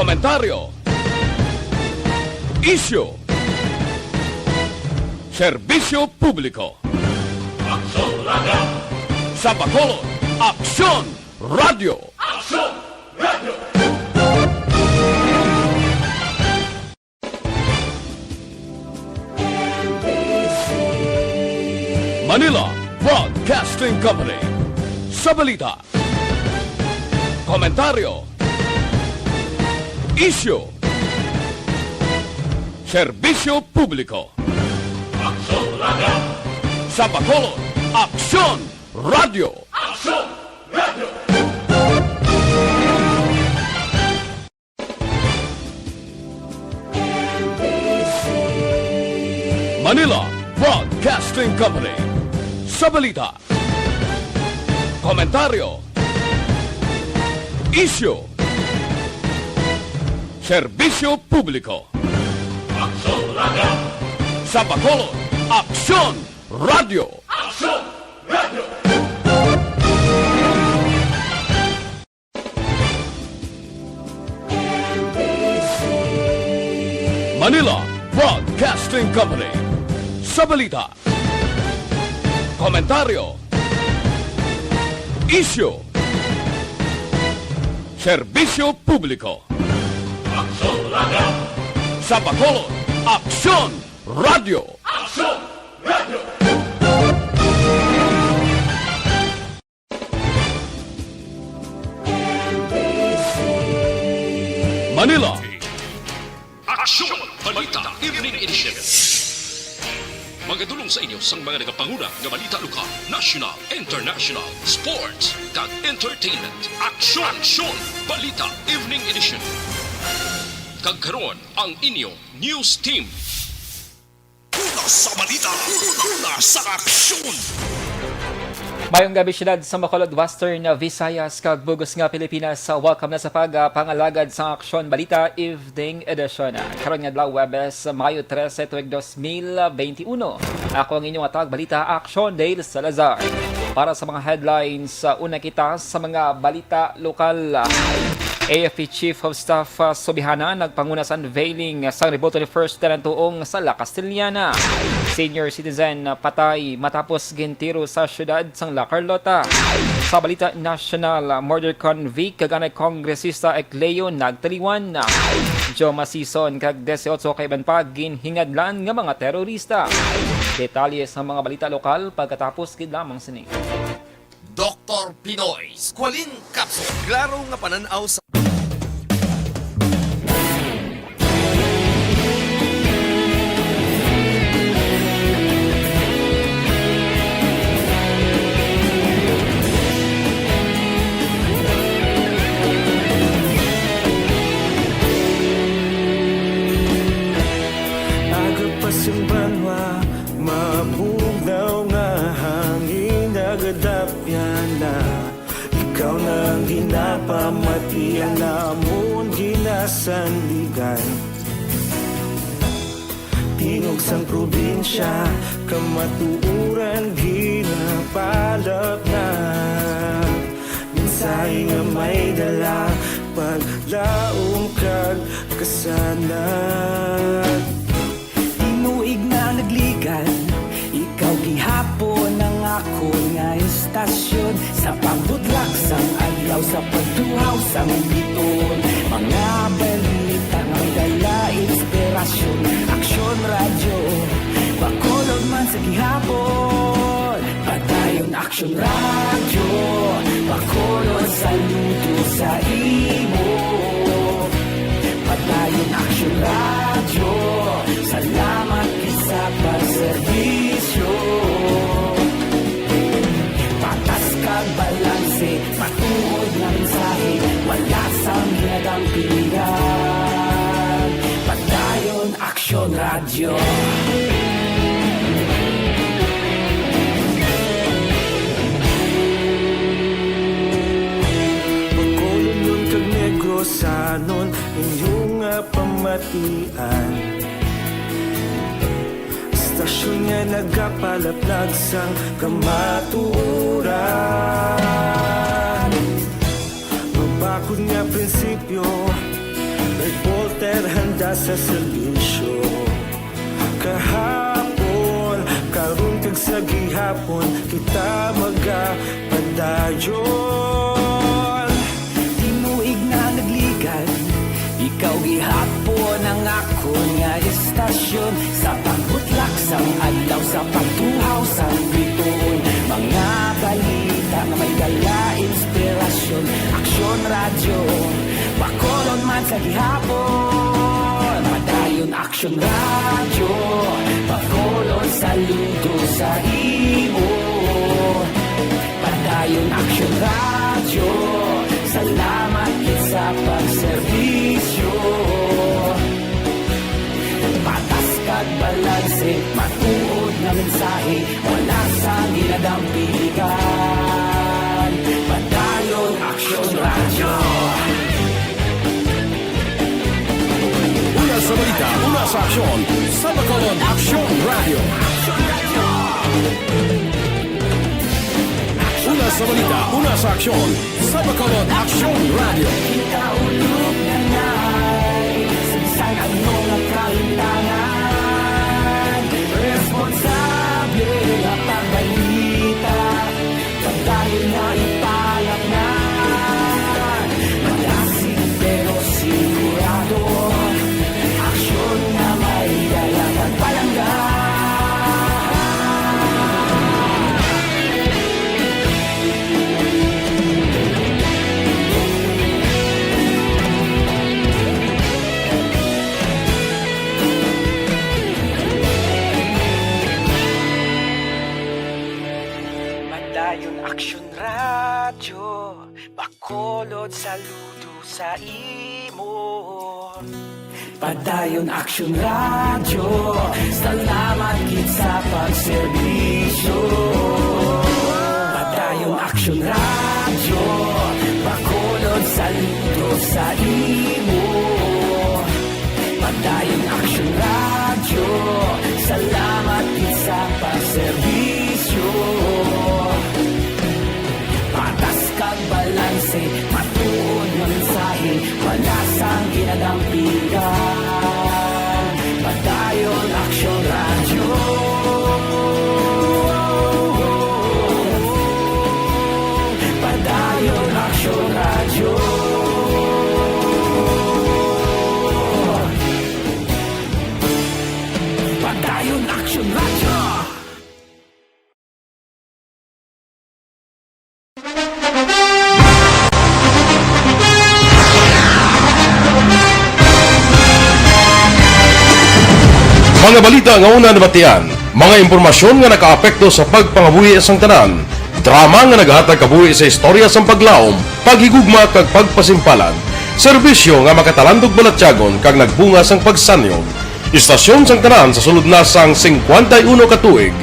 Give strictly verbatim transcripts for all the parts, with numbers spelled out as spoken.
Komentaryo. Isyu. Serbisyo publiko. Aksyon Radio. Sa Bacolod, Aksyon Radio. Aksyon Radio. Manila Broadcasting Company. Sa balita, komentaryo, isyu, serbisyo publiko. Aksyon Radio. Sa Bacolod, Aksyon Radio. Aksyon Radio. Manila Broadcasting Company. Sa balita, komentaryo, isyu, serbisyo publiko. Aksyon Radio. Sa Bacolod, Aksyon Radio. Aksyon Radio. Manila Broadcasting Company. Sa balita, komentaryo, isyu, serbisyo publiko. Aksyon Radio. Sa Bacolod, Aksyon Radio. Aksyon Radio. Manila. Aksyon Balita Evening Edition. Magadulong sa inyo sang mga nagapanguna nga balita lokal, national, international, sports, kag entertainment. Aksyon, Aksyon Balita Evening Edition. Kag karon ang inyo news team. Una sa balita, una sa aksyon. Mayong gabi, siyudad sa Bacolod, Western Visayas, kag bug-os nga Pilipinas. Welcome na sa pag, ah, pangalagad sa Aksyon Balita Evening Edition. Karon nga adlaw, Huwebes, Mayo trese, tuig dos mil benti uno. Ako ang inyong atag balita, Aksyon Dale Salazar. Para sa mga headlines, ah, una kita sa mga balita lokal. A F P Chief of Staff, ah, Subihana nagpanguna sa unveiling sang reboto ni First Lieutenant Tuong sa La Castellana. Senior citizen, ah, patay matapos gintiro sa siyudad sang La Carlota. Sa balita nasyonal, ah, murder convict kag anay Kongresista Ecleo nagtaliwan. Joe Masison kag disiotso ka iban pa ginhingadlan nga mga terorista. Detalye sa mga balita lokal pagkatapos gid lamang sini. Doktor Pinoy Squalene Capsule. Klaro nga panan-aw sa Aga pa sing banwa, mabugnaw nga hangin nagadapyan na. Ikaw na ang ginapamati, ang amon ginasandigan. Tingog sang probinsya, kamatuoran ginapalap na. Mensahe nga may dala, paglaom kag kasanag. Tinuig na nagligan, ikaw gihapon ang akon nga istasyon. Sa pagbudlak sang adlaw, sa pagtuhaw sang biton, mga balita nga may dala inspirasyon. Aksyon Radyo, Bacolod man sa gihapon. Padayon Aksyon Radyo, Bacolod, saludo sa imo. Padayon Aksyon Radyo, salamat gid sa pagserbisyo. Patas kag balanse, matuod nga mensahe, wala sang ginadampigan. Padayon Aksyon Radyo. Bacolodnon kag Negrosanon, inyo nga pamatian. Istasyon nga nagapalaplag sang kamatuoran. Mabakod nga prinsipyo, sa serbisyo. Kahapon, karon, kag sa gihapon, kita magapadayon. Tinuig na nagligad, ikaw gihapon ang akon nga istasyon. Sa pagbutlak sang adlaw, sa pagtuhaw sang bituon, mga balita nga may dala inspirasyon. Aksyon Radyo, Bacolod man sa gihapon. Padayon Aksyon Radyo, Bacolod, saludo sa imo. Padayon Aksyon Radyo, salamat gid sa pagserbisyo. Patas kag balanse, matuod nga mensahe, wala sang ginadampigan. Padayon Aksyon Radyo. Una sa balita, una sa aksyon, sa Bacolod Aksyon Radyo. Una sa balita, una sa aksyon, sa Bacolod Aksyon Radyo. Kita ulog na nai, sa bisan ano nga kalimtangan, responsable nga pagbalita. Padayon na ipalatnan, malasig pero sigurado. Aksyon nga may dala kag palangga. Padayon Aksyon Radyo, Bacolod, saludo sa imo. Padayon Aksyon Radyo, salamat gid sa pagserbisyo. Padayon Aksyon Radyo, Bacolod, saludo sa imo. Padayon Aksyon Radyo, salamat gid sa pagserbisyo. Patas kag balanse, matuod nga mensahe, wala sang ginadampigan. Padayon Aksyon Radyo. Padayon Aksyon Radyo. Padayon Aksyon Radyo. Mga balita nga una nabatian, mga impormasyon nga nakaapekto sa pagpangabuhi sang tanan, drama nga nagahatag kabuhi sa istorya sang paglaom, paghigugma kag pagpasimpalan, serbisyo nga makatalandog balatyagon kag nagbunga sang pagsanyog. Istasyon sang tanan sa sulod na sang singkwenta y uno ka tuig.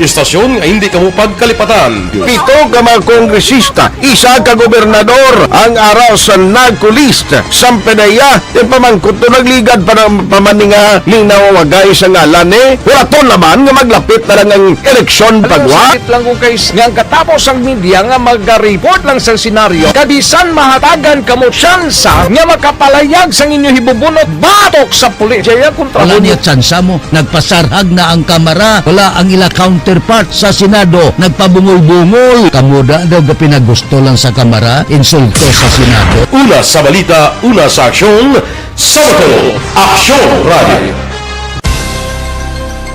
Istasyon nga hindi kamo pagkalipatan. Pito ka mga kongresista, isa ka gobernador ang ara sa narco list. Sang PDEA, ipamangkot to, nagligad pa na, pa man ni nga linawagay sa ngalan ni. Hulaton naman nga maglapit na lang ang eleksyon, pagwa. Sakit lang ko, guys, nga ang katapos ang media nga maga-report lang sa senaryo, kabisan mahatagan kamo tsansa nga makapalayag sang inyo hibubunot batok sa pulis. Jaya kontra. Wala niya tsansa mo. Nagpasarhag na ang Kamara. Wala ang ila counterpart sa Senado. Nagpabungol-bungol. Kamo da daw gapinagusto lang sa Kamara, insulto sa Senado. Una sa balita, una sa aksyon, sa Bacolod Aksyon Radio.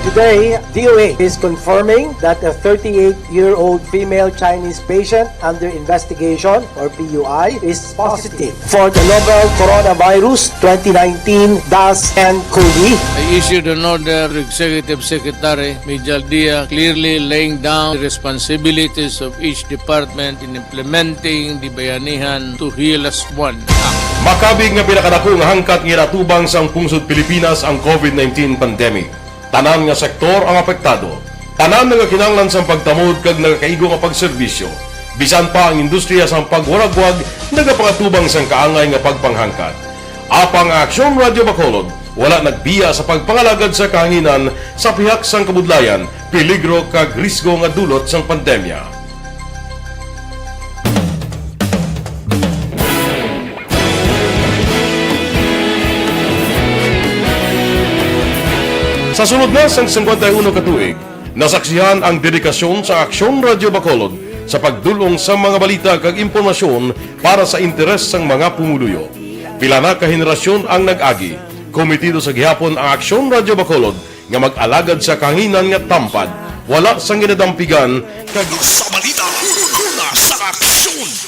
Today, D O H is confirming that a thirty-eight-year-old female Chinese patient under investigation, or P U I, is positive for the novel coronavirus twenty nineteen dash N cov. I issued an order to Executive Secretary Mijal Dia, clearly laying down the responsibilities of each department in implementing the Bayanihan to Heal Us One Act. Makabig nga pinakadako nga hangkat nga ginatubang sang pungsod Pilipinas ang covid nineteen pandemic. Tanan nga sektor ang apektado. Tanan nagakinahanglan sang pagtamod kag nagakaigo nga pagserbisyo. Bisan pa ang industriya sang pagwaragwag nagapangatubang sang kaangay nga pagpanghangkat. Apang ang Aksyon Radio Bacolod wala nagbiya sa pagpangalagad sa kahanginan sa pihak sang kabudlayan, peligro kag risgo nga dulot sang pandemya. Sa sulod na sang singkwenta y uno ka tuig, nasaksihan ang dedikasyon sa Aksyon Radyo Bacolod sa pagdul-ong sa mga balita kag impormasyon para sa interes sang mga pumuluyo. Pila na ka henerasyon ang nag-agi. Komitido sa gihapon ang Aksyon Radyo Bacolod nga mag-alagad sa kahanginan nga tampad, wala sang ginadampigan, kag sa balita, una sa aksyon.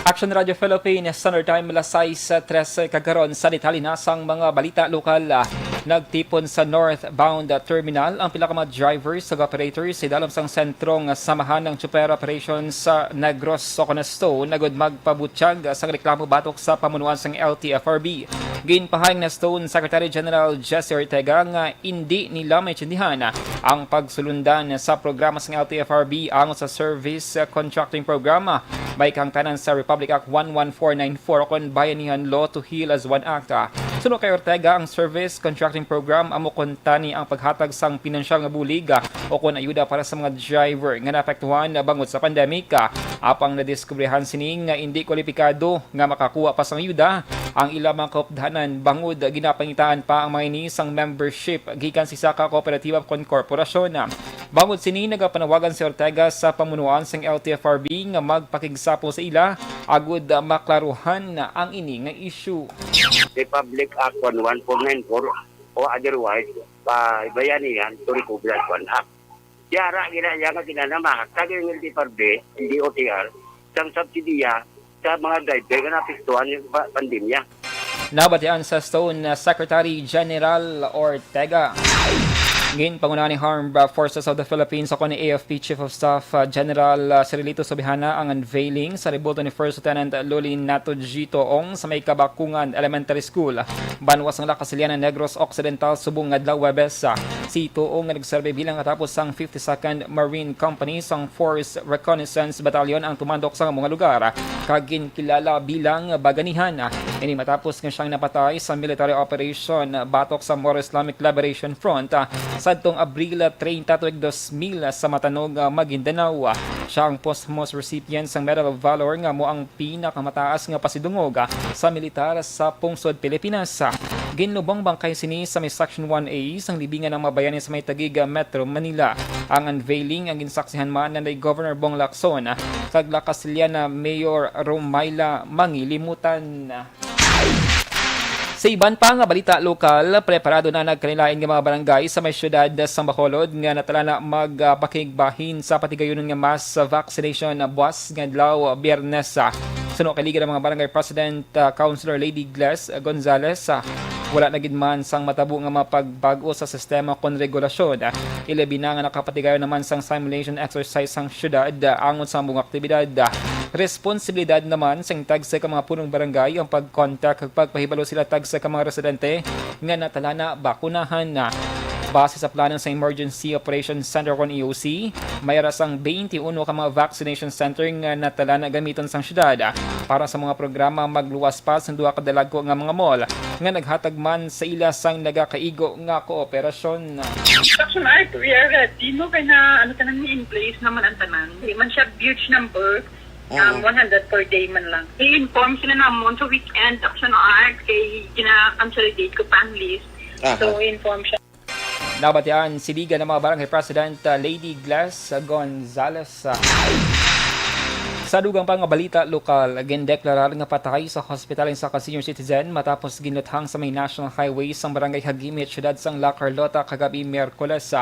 Action Radio Philippines, Standard Time, alas sais trese kagaron. Sa detalye na sang mga balita lokal, ah, nagtipon sa northbound, ah, terminal ang pila ka mga drivers ug operators sa idalom sang sentrong samahan ng Chopper Operations sa Negros Ocon-Esto, nagud magpabutyag, ah, sang reklamo batok sa pamunuan sang L T F R B. Ginpahayag ni Stone Secretary General Jesse Ortega nga indi nila maintindihan ang pagsulundan sa programa sang L T F R B angot sa Service Contracting Program. May kahangtanan sa Republic Act one one four nine four kon Bayanihan Law to Heal as One Act. Suno kay Ortega, ang Service Contracting Program amo kuntani ang paghatag sang pinansyal nga bulig o kon ayuda para sa mga driver nga naapektuhan bangod sa pandemic. Apang nadiskubrihan sini nga indi kwalipikado nga makakuha pa sang ayuda ang ila mga kaupdanan bangod ginapangitaan pa ang mga ini sang membership gikan sa isa ka kooperatiba kon korporasyon. Bangod sini, nagapanawagan si Ortega sa pamunuan sang L T F R B nga magpakigsapo sa ila agud maklaruhan ang ini nga issue. Republic Act one one four nine four o otherwise, pa Bayanihan to Recovery as One Act. Yara gina iya nga ginanamahak kag yung L T F R B, D O T R, sang subsidiya sa mga driver nga naapektuhan yung pa-, pandemya. Nabatian sa Stone, uh, Secretary General Ortega. Ginpangunahan ni Armed Forces of the Philippines o kon A F P Chief of Staff, uh, General, uh, Cirilito Subihana ang unveiling sa rebulto ni First Lieutenant Luli Nato G Toong sa may Kabakungan Elementary School, banwa sang Lacasiliana, Negros Occidental, subong nga adlaw Huwebes. Si Toong nga nagserbi bilang katapos sang fifty-second Marine Company sang Force Reconnaissance Battalion ang tumandok sa amo nga lugar, kag ginkilala bilang Baganihan. Ini matapos nga siyang napatay sa military operation batok sa Moro Islamic Liberation Front, ah, sadtong Abril treinta tuig dos mil sa Matanog, ah, Maguindanao. Siya ang posthumous recipient sang Medal of Valor nga amo ang pinakamataas nga pasidungog, ah, sa militar sa pungsod Pilipinas. Ginlubong bangkay sini sa may Section one A sang libingan ng mga bayani sa may Taguig, ah, Metro Manila. Ang unveiling ang ginsaksihan man ni Governor Bong Lacson, ah, kag Lacasiliana Mayor Romaila Mangilimutan. Sa iban pa nga balita lokal, preparado na nagkanilain nga mga barangay sa may siyudad sang Bacolod nga natala na magpakigbahin sa patigayunon nga mass vaccination buwas nga adlaw, Biyernes. Suno kay Liga ng mga Barangay President, ah, Councilor Lady Gles Gonzales, ah, wala na gid man sang matabo nga mga pagbag-o sa sistema kon regulasyon. Ilabi na nga nakapatigayon naman sang simulation exercise sang siyudad, ah, angon sa mga aktibidad. Responsibilidad naman sang tagsa ka mga punong barangay ang pag-contact kag pagpahibalo sila tagsa ka mga residente nga natala na bakunahan na. Base sa plano sa Emergency Operations Center kon E O C, may ara sang twenty-one ka mga vaccination center nga natala na gamiton sang siyudad para sa mga programa magluwas pa sang duha ka dalagko nga mga mall nga naghatag man sa ila sang nagakaigo nga kooperasyon. Action Art, we are ready, no? Kaya na, ano, tanan ni in place naman ang tanan. Hindi man siya huge number, um, Oo. one hundred per day man lang. I-inform sila namon sa weekend, Action Art, kay gina-consolidate ko pa ang list. Aha. So, inform siya. Nabatian si Liga ng mga Barangay President, uh, Lady Gles Gonzales. Sa dugang pa nga balita lokal, gindeklarar nga patay sa hospital ang isa ka senior citizen matapos ginluthang sa may National Highway sang Barangay Hagimit, siyudad sang La Carlota, kagabi Miyerkules.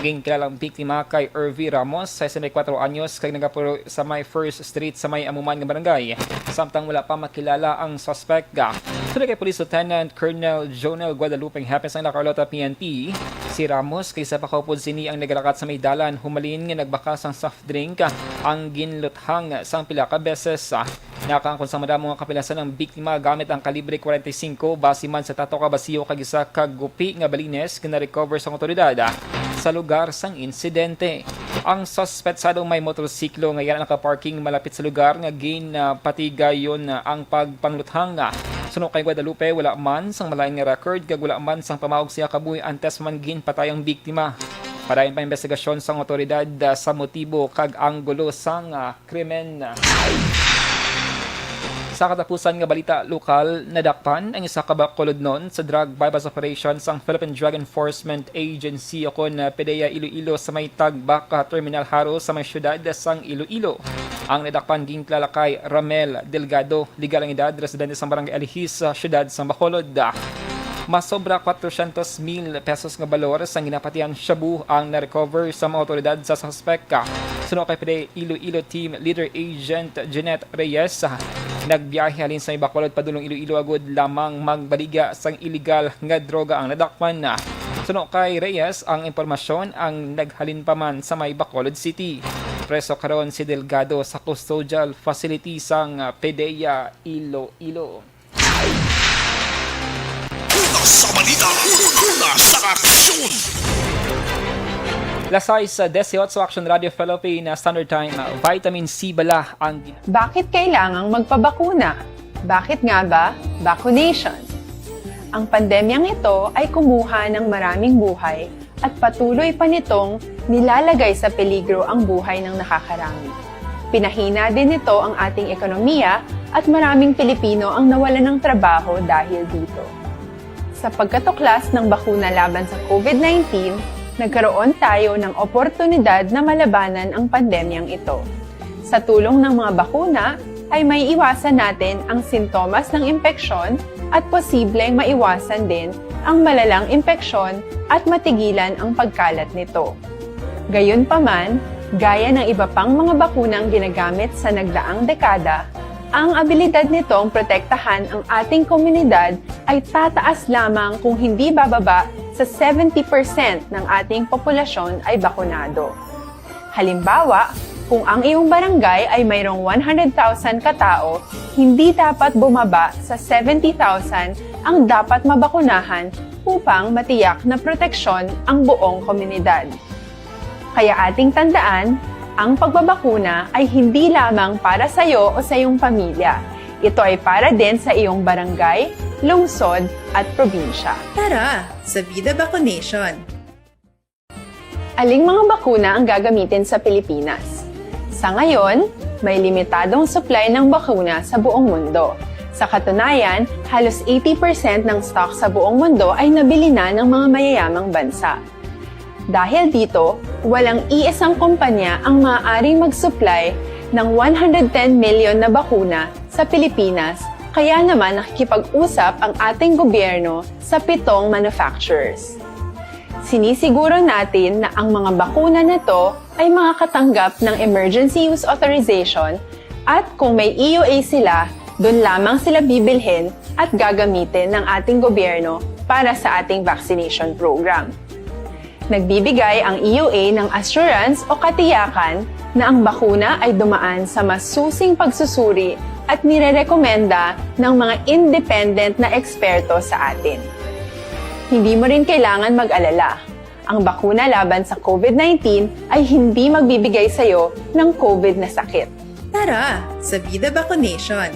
Ginkilalang biktima kay Ervi Ramos, sesenta y cuatro anyos, kag nagapuyo sa may First Street sa may amo man nga barangay, samtang wala pa makilala ang suspek. Suno kay Police Lieutenant Colonel Jonel Guadalupe, hepe sang La Carlota P N P, si Ramos kay isa pa kaupod sini ang nagalakat sa may dalan, humalin nga nagbaka sang soft drink ang ginluthang sang pila ka beses. Nakaangkon sang madamo nga kapilasan ang biktima gamit ang kalibre kwarenta y cinco, base man sa tato ka basiyo kag isa ka gupi nga balines nga na-recover sang awtoridad sa lugar sang insidente. Ang suspetsado may motorsiklo nga yara nakaparking malapit sa lugar nga ginpatigayon ang pagpangluthang. Suno kay Guadalupe, wala man sang malain nga record kag wala man sang pamaog siya kabuhi antes man ginpatay ang biktima. Padayon pa ang investigasyon sang awtoridad, ah, sa motibo kag anggulo sang, ah, krimen. Sa katapusan nga balita lokal, nadakpan ang isa ka bakulodnon sa drug buy-bust operation sang Philippine Drug Enforcement Agency o kon, ah, PDEA Iloilo sa may Tagbak, ah, Terminal Haro sa may siyudad sang Iloilo. Ang nadakpan ginkilala kay Ramel Delgado, legal ang edad, residente sang Barangay Alihis sa siyudad sang Bacolod. Masobra kwatrocientos mil pesos nga balor sang ginapatihan shabu ang na-recover sa mga awtoridad sa suspek. Suno kay PDEA Iloilo Team Leader Agent Jeanette Reyes, nagbiyahe halin sa may Bacolod padulong Iloilo agud lamang magbaliga sang iligal nga droga ang nadakpan. Suno kay Reyes, ang impormasyon ang naghalin pa man sa may Bacolod City. Preso karon si Delgado sa custodial facility sang PDEA Iloilo. Una sa balita, una sa aksyon. Las sais dieciocho, Action Radio Philippine Standard Time. Vitamin C bala ang gin- Bakit kailangang magpabakuna? Bakit nga ba vaccination? Ang pandemyang ito ay kumuha ng maraming buhay at patuloy pa nitong nilalagay sa peligro ang buhay ng nakakarami. Pinahina din nito ang ating ekonomiya at maraming Pilipino ang nawalan ng trabaho dahil dito. Sa pagkatuklas ng bakuna laban sa COVID nineteen, nagkaroon tayo ng oportunidad na malabanan ang pandemyang ito. Sa tulong ng mga bakuna, ay maiiwasan natin ang sintomas ng impeksyon at posibleng maiwasan din ang malalang impeksyon at matigilan ang pagkalat nito. Gayunpaman, gaya ng iba pang mga bakunang ginagamit sa nagdaang dekada, ang abilidad nitong protektahan ang ating komunidad ay tataas lamang kung hindi bababa sa seventy percent ng ating populasyon ay bakunado. Halimbawa, kung ang iyong barangay ay mayroong one hundred thousand ka tawo, hindi dapat bumaba sa seventy thousand ang dapat mabakunahan upang matiyak na proteksyon ang buong komunidad. Kaya ating tandaan, ang pagbabakuna ay hindi lamang para sa iyo o sa iyong pamilya. Ito ay para din sa iyong barangay, lungsod, at probinsya. Tara, sa Vida Vaccination! Aling mga bakuna ang gagamitin sa Pilipinas? Sa ngayon, may limitadong supply ng bakuna sa buong mundo. Sa katunayan, halos eighty percent ng stock sa buong mundo ay nabili na ng mga mayayamang bansa. Dahil dito, walang iisang kumpanya ang maaaring mag-supply ng one hundred ten million na bakuna sa Pilipinas, kaya naman nakikipag-usap ang ating gobyerno sa pitong manufacturers. Sinisiguro natin na ang mga bakuna na to ay makakatanggap ng emergency use authorization at kung may E U A sila, doon lamang sila bibilhin at gagamitin ng ating gobyerno para sa ating vaccination program. Nagbibigay ang E U A ng assurance o katiyakan na ang bakuna ay dumaan sa masusing pagsusuri at nirerekomenda ng mga independent na eksperto sa atin. Hindi mo rin kailangan mag-alala. Ang bakuna laban sa COVID nineteen ay hindi magbibigay sa iyo ng COVID na sakit. Tara, sa Vida Vaccination!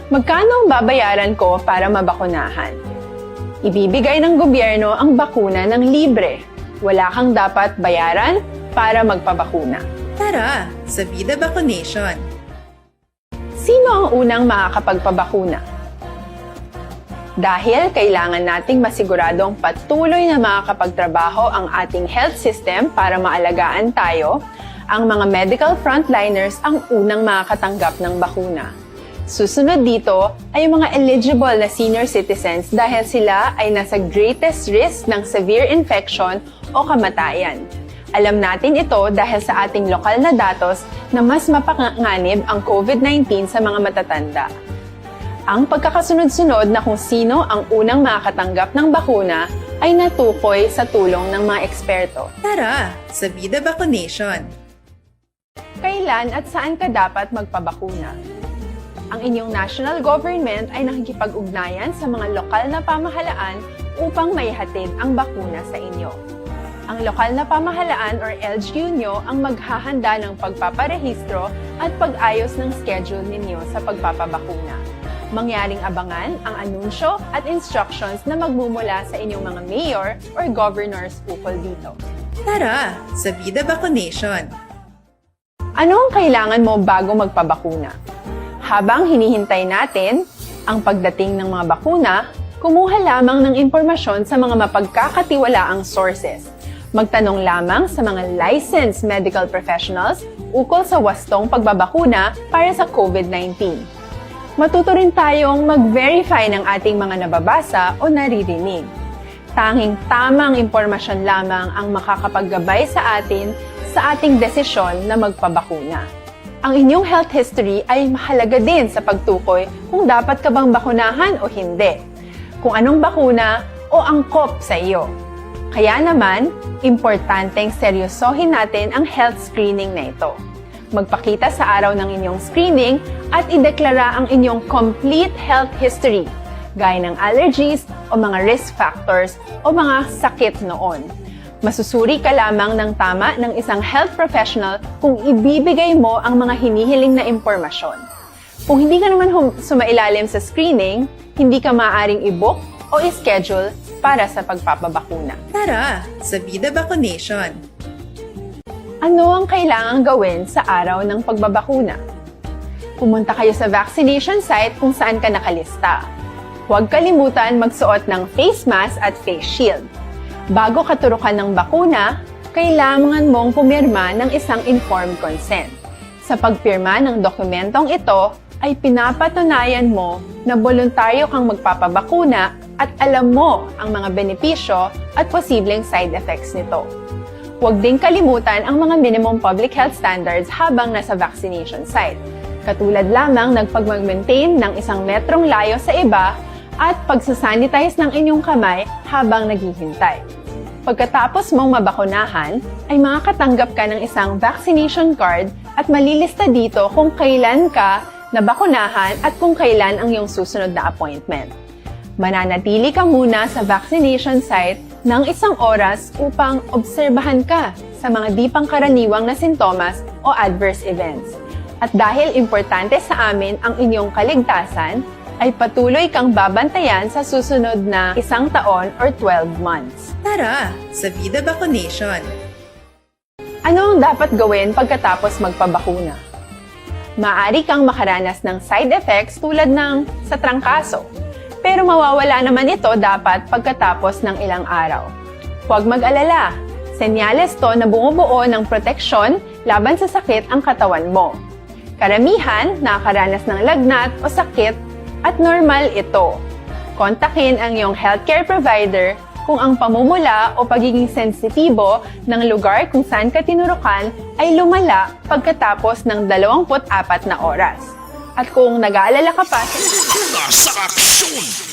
Magkano ang babayaran ko para mabakunahan? Ibibigay ng gobyerno ang bakuna ng libre. Wala kang dapat bayaran para magpabakuna. Tara, sa Vida Vaccination! Sino ang unang makakapagpabakuna? Dahil kailangan nating masiguradong patuloy na makakapagtrabaho ang ating health system para maalagaan tayo, ang mga medical frontliners ang unang makakatanggap ng bakuna. Susunod dito ay ang mga eligible na senior citizens dahil sila ay nasa greatest risk ng severe infection o kamatayan. Alam natin ito dahil sa ating lokal na datos na mas mapanganib ang COVID nineteen sa mga matatanda. Ang pagkakasunod-sunod na kung sino ang unang makakatanggap ng bakuna ay natukoy sa tulong ng mga eksperto. Tara, sa Vida Vaccination! Kailan at saan ka dapat magpabakuna? Ang inyong national government ay nakikipag-ugnayan sa mga lokal na pamahalaan upang maihatid ang bakuna sa inyo. Ang lokal na pamahalaan or L G U nyo ang maghahanda ng pagpaparehistro at pag-ayos ng schedule ninyo sa pagpapabakuna. Mangyaring abangan ang anunsyo at instructions na magmumula sa inyong mga mayor or governors ukol dito. Tara, sa Vida Vaccination! Ano ang kailangan mo bago magpabakuna? Habang hinihintay natin ang pagdating ng mga bakuna, kumuha lamang ng impormasyon sa mga mapagkakatiwalaang sources. Magtanong lamang sa mga licensed medical professionals ukol sa wastong pagbabakuna para sa COVID nineteen. Matuto rin tayong mag-verify ng ating mga nababasa o naririnig. Tanging tamang impormasyon lamang ang makakapaggabay sa atin sa ating desisyon na magpabakuna. Ang inyong health history ay mahalaga din sa pagtukoy kung dapat ka bang bakunahan o hindi, kung anong bakuna o angkop sa iyo. Kaya naman, importanteng seryosohin natin ang health screening na ito. Magpakita sa araw ng inyong screening at ideklara ang inyong complete health history, gaya ng allergies o mga risk factors o mga sakit noon. Masusuri ka lamang ng tama ng isang health professional kung ibibigay mo ang mga hinihiling na impormasyon. Kung hindi ka naman hum- sumailalim sa screening, hindi ka maaaring i-book o i-schedule para sa pagpapabakuna. Tara sa Vida Vaccination! Ano ang kailangang gawin sa araw ng pagbabakuna? Pumunta kayo sa vaccination site kung saan ka nakalista. Huwag kalimutan magsuot ng face mask at face shield. Bago katurukan ng bakuna, kailangan mong pumirma ng isang informed consent. Sa pagpirma ng dokumentong ito, ay pinapatunayan mo na boluntaryo kang magpapabakuna at alam mo ang mga benepisyo at posibleng side effects nito. Huwag ding kalimutan ang mga minimum public health standards habang nasa vaccination site, katulad lamang ng pagmag-maintain ng isang metrong layo sa iba at pagsasanitize ng inyong kamay habang naghihintay. Pagkatapos mong mabakunahan, ay makakatanggap ka ng isang vaccination card at malilista dito kung kailan ka nabakunahan at kung kailan ang iyong susunod na appointment. Mananatili ka muna sa vaccination site ng isang oras upang obserbahan ka sa mga di pangkaraniwang na sintomas o adverse events. At dahil importante sa amin ang inyong kaligtasan, ay patuloy kang babantayan sa susunod na isang taon or twelve months. Tara sa Vida Vaccination! Ano ang dapat gawin pagkatapos magpabakuna? Maaari kang makaranas ng side effects tulad ng sa trangkaso, pero mawawala naman ito dapat pagkatapos ng ilang araw. Huwag mag-alala, senyales to na bumubuo ng proteksyon laban sa sakit ang katawan mo. Karamihan nakakaranas ng lagnat o sakit at normal ito. Kontakin ang iyong healthcare provider kung ang pamumula o pagiging sensitibo ng lugar kung saan ka tinurukan ay lumala pagkatapos ng dalawampu't apat na oras. At kung nag-aalala ka pa sa Una sa aksyon!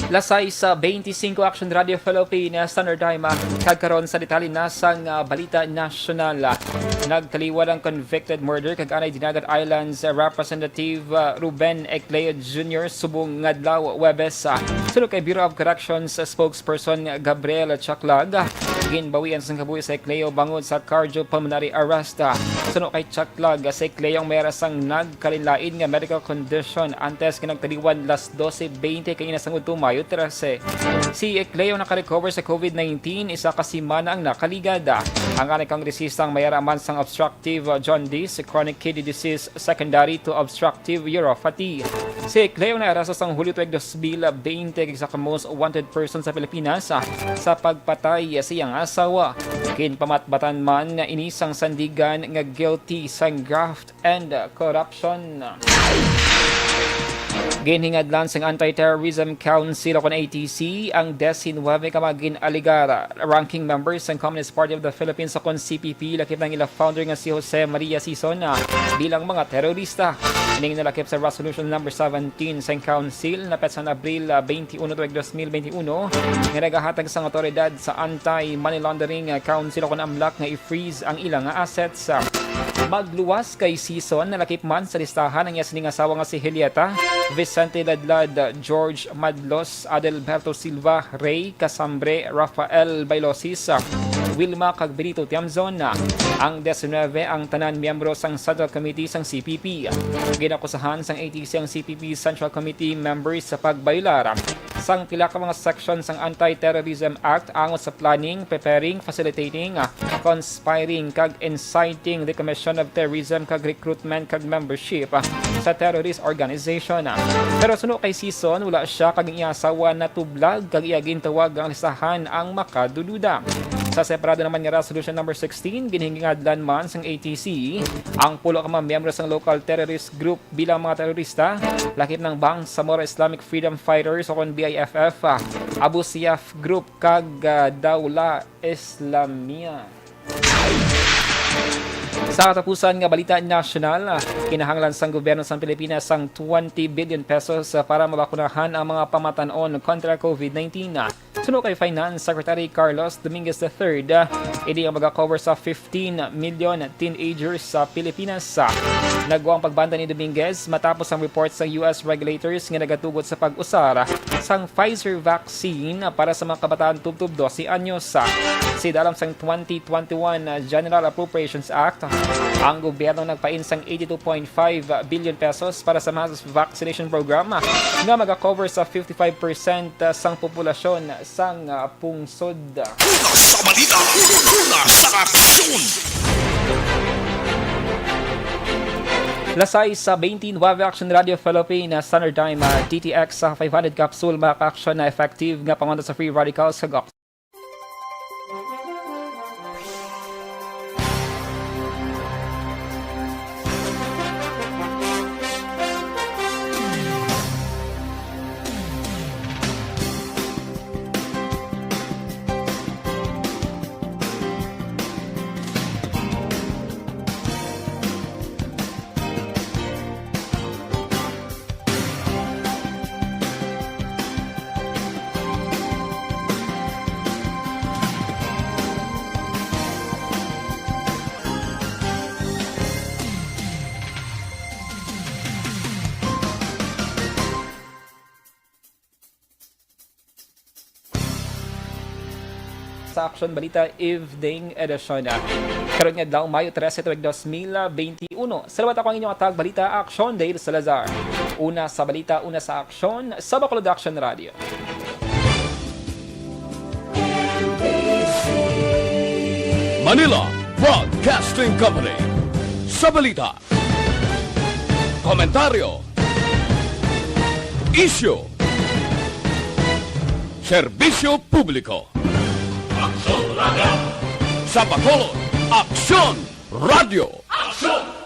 Lasay sa twenty-five Action Radio Philippines Standard Time, ah, kag karon sa detalye na sang, ah, balita nasyonal. Ah, nagtaliwan ang convicted murder kag anay Dinagat Islands, ah, Representative, ah, Ruben Ecleo Junior subong nga adlaw, Huwebes. Ah, suno kay Bureau of Corrections, ah, spokesperson Gabriel Chaklag, ah, ginbawian sang kabuhi sa Ecleo bangod sa cardiopulmonary arrest. Ah, suno kay Chaklag, ah, si Ecleo ang may ara sang nagkalainlain nga medical condition antes nga nagtaliwan las dose veinte kaina sang udto Mayo trese. Si Ecleo nakarecover sa COVID nineteen isa ka semana ang nakaligad. Ang anay kongresista ang may ara man sang obstructive jaundice, chronic kidney disease secondary to obstructive uropathy. Si Ecleo naaresta sang Hulyo tuig dos mil veinte kag isa ka most wanted person sa Pilipinas sa pagpatay sa iyang asawa. Ginpamatbatan man ini sang sandigan nga guilty sang graft and corruption. Ginhingadlan sang Anti-Terrorism Council o kon A T C ang disinuebe ka mga gin-alegar ranking members sang Communist Party of the Philippines o kon C P P, lakip na ang ila founder nga si Jose Maria Sison, ah, bilang mga terorista. Ining nalakip sa Resolution Number Seventeen sang Council na petsa Abril, ah, twenty-one tuig dos mil twenty-one, nga nagahatag sang awtoridad sa Anti-Money Laundering, ah, Council o kon AMLAC nga i-freeze ang ila nga assets. Magluwas kay Sison, nalakip man sa listahan ang iya sining asawa nga si Julieta, Vicente Ladlad, George Madlos, Adelberto Silva, Rey Casambre, Rafael Bailosis, Wilma kag Benito Tiamzon. Ang disinuebe ang tanan miyembro sang Central Committee sang C P P. Ginakusahan sang A T C ang C P P Central Committee members sa pagbayolar sang pila ka mga section sang Anti-Terrorism Act angot sa planning, preparing, facilitating, ah, conspiring, kag inciting the commission of terrorism kag recruitment kag membership, ah, sa terrorist organization. Pero suno kay Sison, wala sia kag ang iya asawa natublag kag iya gintawag ang listahan ang makaduluda. Sa separado naman nga Resolution Number sixteen, ginhingingadlan man sang A T C ang pulo ka mga miyembro sang local terrorist group bilang mga terorista, lakip ng Bangsamoro Islamic Freedom Fighters o kon B I F F, ah, Abu Sayyaf Group kag, ah, Dawla Islamiyah. Sa katapusan nga balita nasyonal, ah, kinahanglan sang gobyerno sang Pilipinas sang twenty billion pesos, ah, para mabakunahan ang mga pamatan-on kontra COVID nineteen. Suno kay Finance Secretary Carlos Dominguez the third, ah, ini ang maga-cover sa fifteen million teenagers sa Pilipinas. Nagwa ang pagbanta ni Dominguez matapos ang report sa U S regulators nga nagatugot sa pag-usar sang Pfizer vaccine para sa mga kabataan tubtob dose anyos. Sa idalom sang twenty twenty-one General Appropriations Act, ang gobyerno nagpain sang eighty-two point five billion pesos para sa mass vaccination program nga maga-cover sa fifty-five percent sang populasyon sang, ah, pungsod. Una sa balita, una sa aksyon. Lasay sa twenty-nine Action Radio Philippines Standard Time, ah, D T X sa five hundred capsule, mga ka-aksyon na effective nga pangontra sa free radicals kag Sa Aksyon Balita Evening Edition, ah, karon nga adlaw, Mayo trese, tuig dos mil benti uno. Salamat, ako ang inyong atag balita, Aksyon Dale Salazar. Una sa balita, una sa aksyon, sa Bacolod Action Radio. Manila Broadcasting Company. Sa balita, komentaryo, isyu, serbisyo publiko. Aksyon Radio. Sa Bacolod, Aksyon Radio. Aksyon